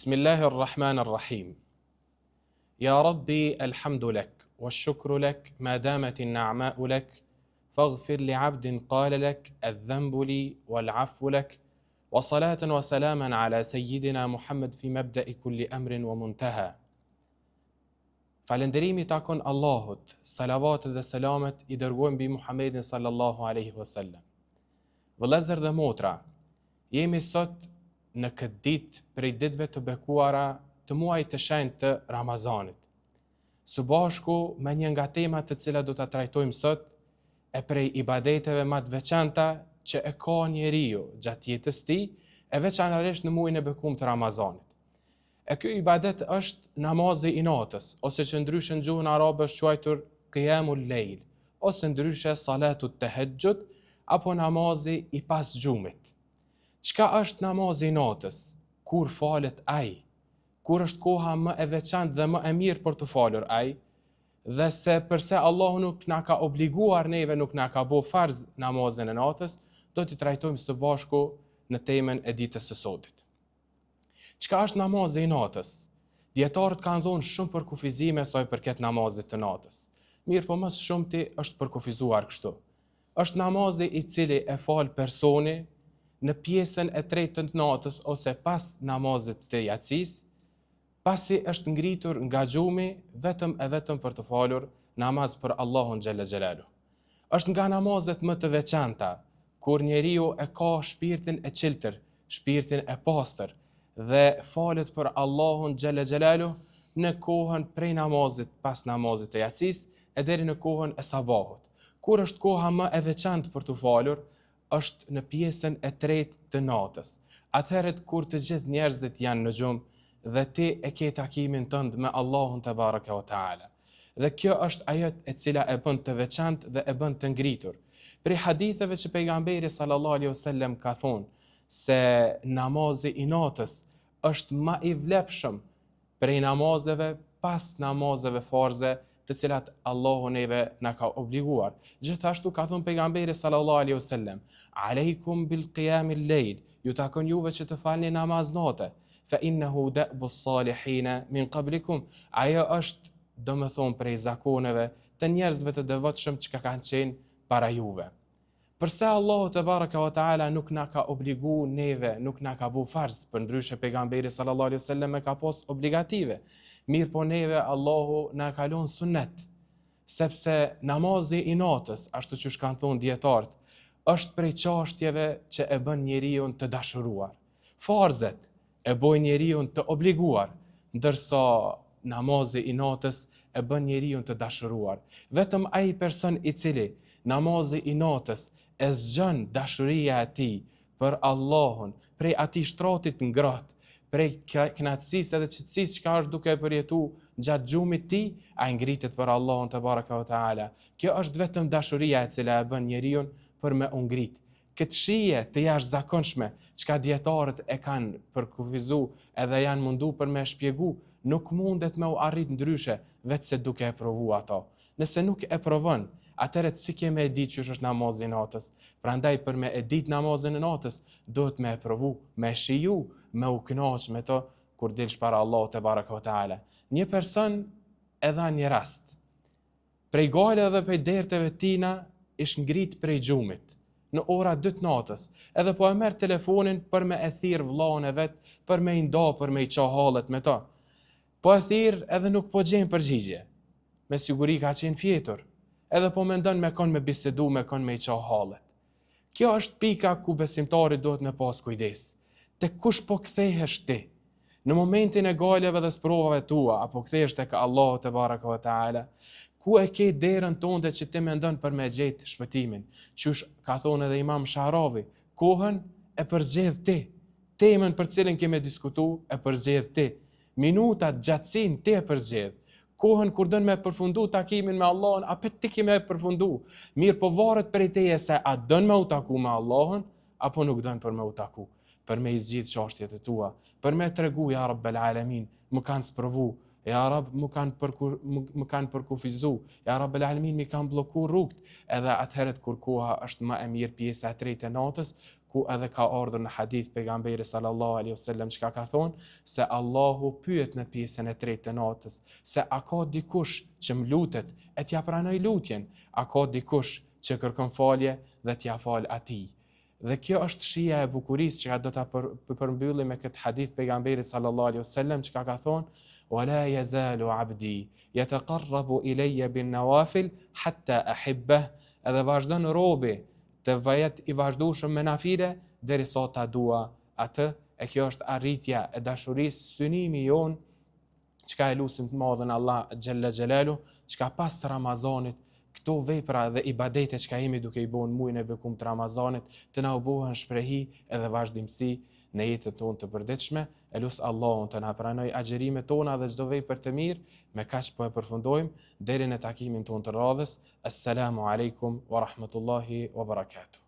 Bismillahi rrahman rrahim. Ja Rabbi, alhamdu lek, wa shukru lek, ma damet na'ma'u lek, faghfir li abdin qala lek, adh-dhanbu li, wal afu lek, wa salatan wa salaman ala sayyidina Muhammad fi mabda'i kulli amrin wa muntaha. Falënderimi i takon Allahut, salavatet dhe selamet i dërgojmë mbi Muhammedin sallallahu alaihi wasallam. Vëllezër dhe motra, jemi sot në këtë ditë prej ditëve të bekuara të muajit të shenjtë të Ramazanit. Së bashku me një nga temat të cilat do ta trajtojmë sot, e prej ibadeteve ma të veçanta që e ka njeriu gjatë jetës tij, e veçanërisht në muajin e bekum të Ramazanit. E ky ibadet është namazi i natës, ose që ndryshe në gjuhën arabe është quajtur qiyamul lejl, ose ndryshe salatu tehexhud, apo namazi i pas gjumit. Çka është namazi i natës? Kur falet ai? Kur është koha më e veçantë dhe më e mirë për t'u falur ai? Dhe se përse Allahu nuk na ka obliguar neve, nuk na ka bo farz namazin e natës, do t'i trajtojmë së bashku në temën e ditës së sotit. Çka është namazi i natës? Dijetarët kanë dhonë shumë përkufizime sa i përket namazit të natës. Mirëpo më së shumti është përkufizuar kështu. Është namazi i cili e fal personi në pjesën e tretë të natës ose pas namazit të jacisë, pasi është ngritur nga gjumi vetëm e vetëm për të falur namaz për Allahun xhelle xhelaluhu. Është nga namazet më të veçanta, kur njeriu e ka shpirtin e çiltër, shpirtin e pastër dhe falet për Allahun xhelle xhelaluhu në kohën prej namazit pas namazit të jacisë e deri në kohën e sabahut. Kur është koha më e veçantë për t'u falur, është në pjesën e tretë të natës. Atëherët kur të gjithë njerëzit janë në gjumë dhe ti e ke takimin tënd me Allahun tebareke ve teala. Dhe kjo është ajo e cila e bën të veçantë dhe e bën të ngritur. Prej haditheve që pejgamberi sallallahu alaihi wasallam ka thonë se namazi i natës është ma i vlefshëm prej namazeve pas namazeve farze të cilat Allahu neve na ka obliguar. Gjithashtu ka thënë pejgamberi sallallahu alaihi wasallam, "Alejkum bil qiyamil lejl", ju takon juve që të falni namaz nate, fa innahu da'bu salihina min qablikum. Ajo është, domethonë, prej zakoneve të njerëzve të devotshëm që kanë qenë para juve. Përse Allahu tebareke ve teala nuk na ka obligu neve, nuk na ka bu farz, përndryshe pejgamberi sallallahu alaihi wasallam e ka pas obligative. Mirëpo neve Allahu na ka lon sunnet, sepse namazi i natës, ashtu qysh kanë thonë dijetarët, është prej çashtjeve që e bën njeriun të dashuruar. Farzet e bojnë njeriun të obliguar, ndërsa namazi i natës e bën njeriun të dashuruar. Vetëm ai person i cili namazi i natës e zgjon dashuria e tij për Allahun, prej atij shtratit ngrohtë, prej kënaqësisë edhe qetësisë çka është duke e përjetu gjatë gjumit tij, ai ngritet për Allahun tebareke ve teala. Kjo është vetëm dashuria e cila e bën njeriun për me u ngrit. Këtë shije të jashtëzakonshme, çka dijetarët e kanë përkufizu edhe janë mundu për me e shpjegu, nuk mundet me u arrit ndryshe, veçse duke e provu ato. Nëse nuk e provon, atëherë si ke me e ditë qysh është namazi i natës? Prandaj për me e ditë namazin e natës, duhet me e provu, me e shiju, me u kënaq me to kur dilsh para Allahut tebareke ve teala. Një person e dha një rast. Prej gajleve dhe prej derteve tina ish ngrit prej gjumit, në ora dy të natës, edhe po e merr telefonin për me e thirr vllaun e vet, për me i nda, për me i qa hallet me to. Po e thirr edhe nuk po gjen përgjigje. Me siguri ka qenë fjetur. Edhe po mendon me kon me bisedu, me kon me i qa hallet. Kjo është pika ku besimtari duhet me pas kujdes. Te kush po kthehesh ti? Në momentin e gajleve dhe sprovave tua, a po kthehesh tek Allahu tebareke ve teala? Ku e ke derën tonde që ti mendon për me gjetë shpëtimin? Qysh ka thonë edhe Imam Sharavi, kohën e përzgjedh ti. Temën për cilën ke me diskutu e përzgjedh ti. Minutat, gjatësinë ti e përzgjedh. Kohën kur don me përfundu takimin me Allahun, apet ti ke me përfundu. Mirëpo varet prej teje se a don me u taku me Allahun, apo nuk don për me u taku, për me i zgjidh çashtjet e tua, për me tregu ja Rabbel Alemin, më kanë sprovu. Ja Rab, më kanë përku, më kanë përkufizu. Ja Rabbel Alemin, m'i kanë blloku rrugët. Edhe atëherët kur koha është më e mirë pjesa e tretë e natës, ku edhe ka ardhur në hadith pejgamberi sallallahu alaihi wasallam çka ka thonë se Allahu pyet në pjesën e tretë të natës se a ka dikush që më lutet e t'ia pranoj lutjen, a ka dikush që kërkon falje dhe t'ia fal atij. Dhe kjo është shija e bukurisë çka do ta për, përmbyllim me këtë hadith pejgamberit sallallahu alaihi wasallam çka ka thonë wa la yazalu abdi yataqarrabu ilayya bin nawafil hatta ahibbah edhe vazhdon robi të jetë i vazhdueshëm me nafile derisa ta dua atë e kjo është arritja e dashurisë synimi jonë çka e lusim të madhin Allah xhelle xhelalu, çka pas Ramazanit këto vepra dhe ibadete çka jemi duke i bo në mujin e bekum të Ramazanit, të na u bohen shprehi edhe vazhdimësi në jetën tonë të përditshme, e lus Allahun të na pranojë agjërimet tona dhe çdo vepër të mirë, me kaq po e përfundojmë deri në takimin tonë të radhës. Assalamu alaikum wa rahmatullahi wa barakatuh.